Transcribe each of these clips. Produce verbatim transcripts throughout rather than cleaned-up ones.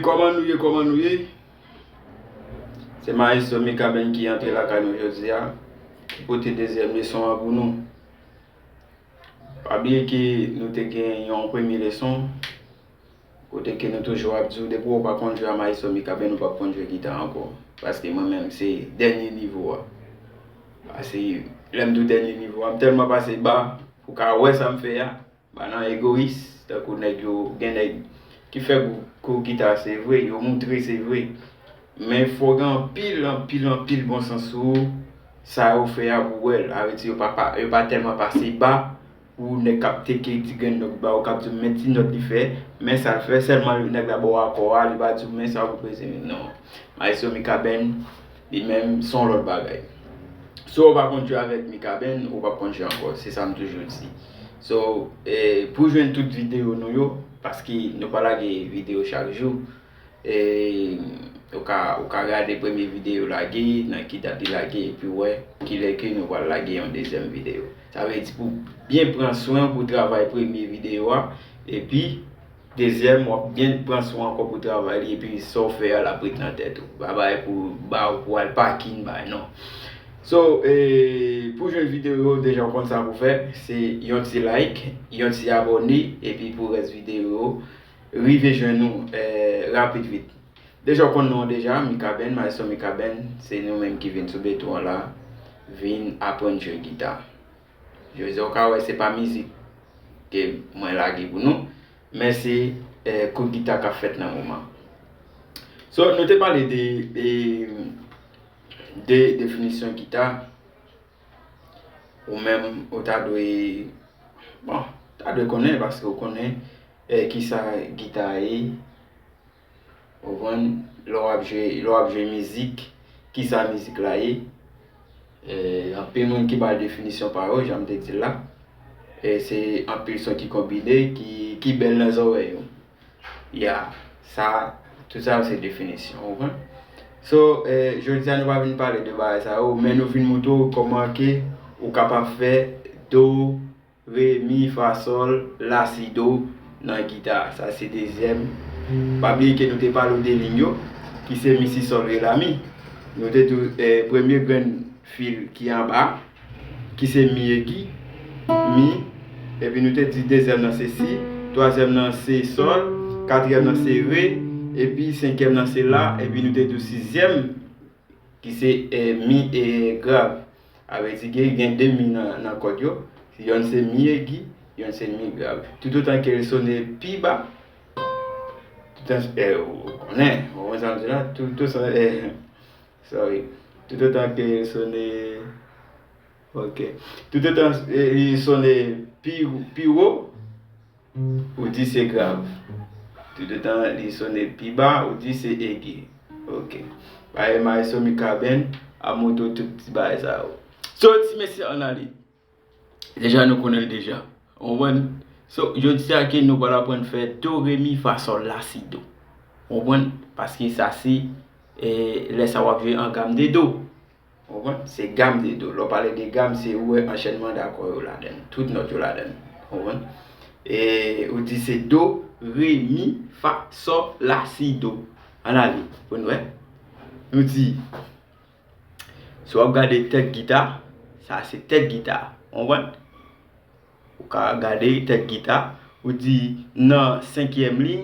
Kòman nou ye, kòman nou ye? Se Maestro Mikaben ki antre lakay nou jodi a, ki pote dezyèm leson an pou nou. Pa bliye ke nou te gen yon premye leson, kote ke nou toujou ap di w, depi w pa konn jwe a Maestro Mikaben, ou p ap konn jwe gita ankò. Paske mwen menm, se dènye nivo a. Paske lè m di w dènye nivo a, m tèlman pase ba, pou w ka wè sa m fè a. Ba nan egoyis, tankou nèg yo, gen nèg ki fè kou, kou gita, se vre, yo moutre, se vre. Men fò gen anpil, anpil, anpil bon sans sou sa yo fè a pou w wè l. Sa vle di yo pa, pa, yo pa tèlman pase ba pou nèg k ap teke ti grenn nòt ba ou, k ap di w men ti nòt li fè, men sa l fè, sèlman nèg la ba w akò a, li pa di w men sa pou peze, non. Maestro Mikaben, li menm, se yon lòt bagay. Si w pa konn jwe avèk Mikaben, ou p ap konn jwe ankò. Se sa m toujou di. So, eh, pou jwenn tout videyo nou yo, paske nou pa lage videyo chak jou, eh, ou ka, ou ka gade premye videyo lage, nan ki dat li lage, epi w wè kilè ke nou pral lage yon dezyèm videyo. Sa vle di pou byen pran swen w pou travay premye videyo a, epi dezyèm, w ap byen pran swen ankò pou travay li, epi sa w fè a, l ap ret nan tèt ou. Pa bay pou ba ou pou al pakin, bay, non. So, eh, pou jwenn videyo yo, deja w konn sa pou fè, se yon ti like, yon ti abòne, epi pou rès videyo yo, rive jwenn nou, eh, rapid vit. Deja w konn non an deja, Mikaben, Maestro Mikaben, se nou menm ki vin sou beton an la, vin aprann jwe gita. Jodi a w ka wè se pa mizik ke mwen lage pou nou, men se, eh, kou gita k ap fèt nan moman. So, nou te pale de, de, de definisyon gita. Ou menm, ou ta dwe, bon, ta dwe konnen, paske ou konnen, eh, kisa gita ye. Ou konprann? Lè w ap jwe, lè w ap jwe mizik, kisa mizik la ye? Eh, anpil moun ki ba l definisyon pa yo, jan m te di l la. Eh, se anpil son ki konbine, ki, ki bèl nan zòrèy ou. Ya, sa, tout sa yo se definisyon, ou konprann? So, eh, jodi a nou pa vin pale de bagay sa yo, men nou vin montre w kòman ke ou kapab fè do, re, mi, fa, sòl, la, si, do nan gita. Sa se dezyèm. Pa bliye ke nou te pale w de liy yo, ki se mi, si, sòl, re, la, mi. Nou te di w, eh, premye grenn fil ki anba, ki se mi egi, mi, epi nou te di dezyèm nan se si, twazyèm nan se sòl, katriyèm nan se re, epi senkyèm nan se la, epi nou te di w sizyèm, ki se, eh, mi e grav. Sa vle di gen, gen de mi nan, nan kòd yo. Yonn se mi egi, yonn se mi grav. Toutotan ke l sone pi ba, toutan, eh, ou konnen, ou konn sa m di la, tout, tout sa, eh, sorry. Toutotan ke l sone, ok. Toutotan, eh, li sone pi, pi wo, ou di se grav. Toutotan li sone pi ba, ou di se egi. Ok. Bay Maestro Mikaben ap montre w tout ti bagay sa yo. So, ti mesye, ann ale. Deja, nou konnen l deja. Ou konprann? So, jodi a ke nou pral aprann fè do, re, mi, fa, sòl, la, si, do. Ou konprann? Paske sa se, eh, lè sa w ap jwe an gam de do. Ou konprann? Se gam de do. Lè w pale de gam, se ou wè anchènman dakò yo ladann. Tout nòt yo ladann. Ou konprann? E ou di se do, re, mi, fa, sòl, la, si, do. Ann ale, pou n wè. Nou di, si w ap gade tèt gita, sa se tèt gita. Ou konprann? Ou ka gade tèt gita, ou di nan senkyèm liy,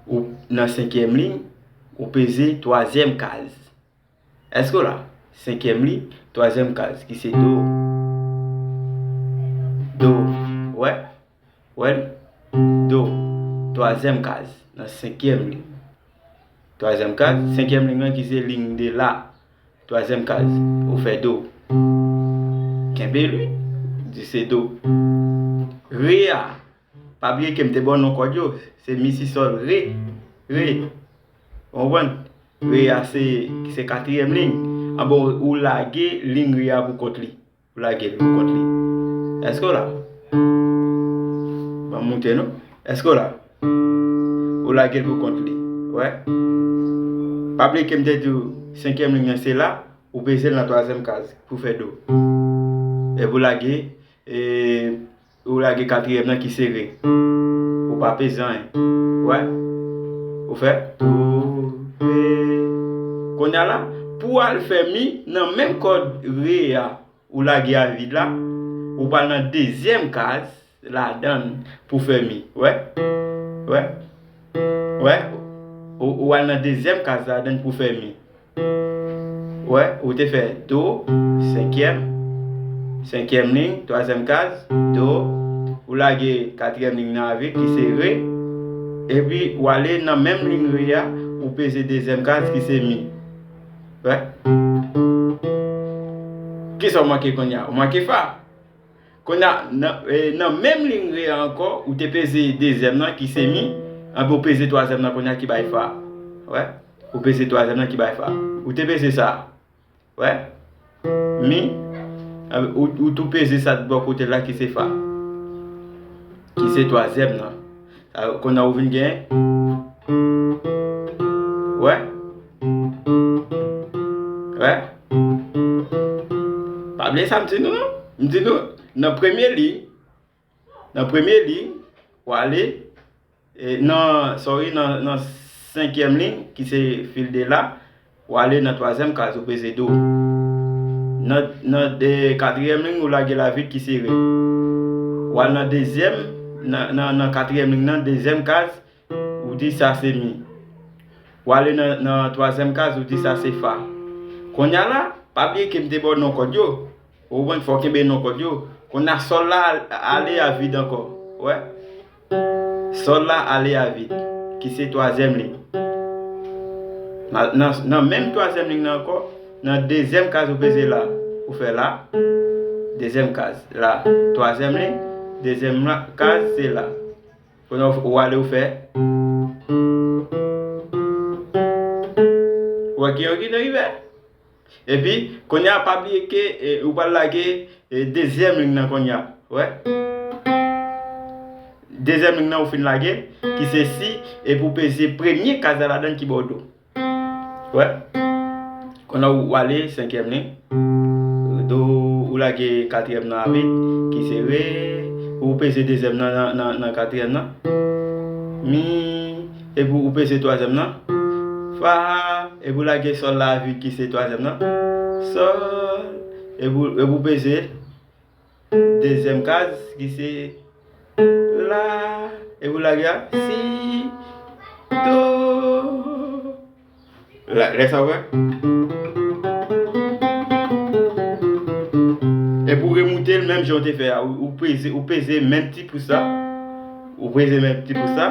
ou nan senkyèm liy, ou peze twazyèm kaz. Èske w la? Senkyèm liy, twazyèm kaz, ki se do. Do. Wè? Wè l? Do. Twazyèm kaz, nan senkyèm liy. Twazyèm kaz, senkyèm liy lan ki se liy de la. Twazyèm kaz, ou fè do. Kenbe l, wi. Di se do. Re a, pa bliye ke m te ba w non kòd yo. Se mi, si, sòl, re. Re. Ou konprann? Re a se, se katriyèm liy. Anben, ou lage liy re a pou kont li. Ou lage l pou kont li. Èske w la? Ban m moute non. Èske w la? Ou lage l pou kont li. Wè. Pa bliye ke m te di w, senkyèm liy lan se la, ou peze l nan twazyèm kaz pou fè do. Epi ou lage, e, ou lage katriyèm nan ki se re. Ou pa peze anyen. Wè. Ou fè do, re. Kounye a la, pou w al fè mi, nan menm kòd re a, ou lage a vid la, ou pral nan dezyèm kaz ladann pou fè mi. Wè? Wè? Wè? Ou, ou al nan dezyèm kaz ladann pou fè mi. Wè, ou te fè do, senkyèm, senkyèm liy, twazyèm kaz, do, ou lage katriyèm liy nan a vid ki se re, epi ou ale nan menm liy re a, ou peze dezyèm kaz ki se mi. Wè. Kisa w manke kounye a? Ou manke fa. Kounye a, nan, e, nan menm liy re a ankò, ou te peze dezyèm nan ki se mi, anben ou peze twazyèm nan kounye a ki bay fa. Wè? Ou peze twazyèm nan ki bay fa. Ou te peze sa. Wè? Mi. Anben ou, ou tou peze sa t bò kote l la ki se fa. Ki se twazyèm nan. Sa, kounye a ou vin gen. Wè? Wè? Pa bliye sa m di nou non. M di nou, nan premye liy, nan premye liy, w ale, e, nan, sorry, nan, nan senkyèm liy, ki se fil de la, w ale nan twazyèm kaz, ou peze do. Nan, nan, e, katriyèm liy, ou lage la vid ki se re. W al nan dezyèm, nan, nan, nan katriyèm liy nan, dezyèm kaz, ou di sa se mi. W ale nan, nan twazyèm kaz, ou di sa se fa. Kounye a la, pa bliye ke m te ba w non kòd yo. Ou konprann, fò w kenbe non kòd yo. Kounye a sòl la al-, ale a vid ankò. Wè? Sòl la ale a vid, ki se twazyèm liy. Nan, nan, nan menm twazyèm liy nan ankò, nan dezyèm kaz ou peze la, ou fè la, dezyèm kaz la, twazyèm liy, dezyèm la, kaz se la. Kounye a ou ale ou fè. Ou wè ki yon ki rive. Epi, kounye a pa bliye ke, e, ou pral lage, e, dezyèm liy nan kounye a. Wè? Dezyèm liy nan ou fin lage, ki se si, epi ou peze premye kaz la ladann ki ba w do. Wè? Kounye a ou ale senkyèm liy. Do, ou lage katriyèm nan a vid, ki se re, ou peze dezyèm nan, nan, nan, nan katriyèm nan. Mi, epi ou peze twazyèm nan. Fa, epi ou lage sòl la a vid ki se twazyèm nan. Sòl, epi ou, epi ou peze dezyèm kaz ki se la, epi ou lage a, si, do. La, lè sa ou wè. Epi ou remoute l menm jan ou te fè a, ou, ou peze, ou peze menm ti pous la. Ou peze menm ti pous la.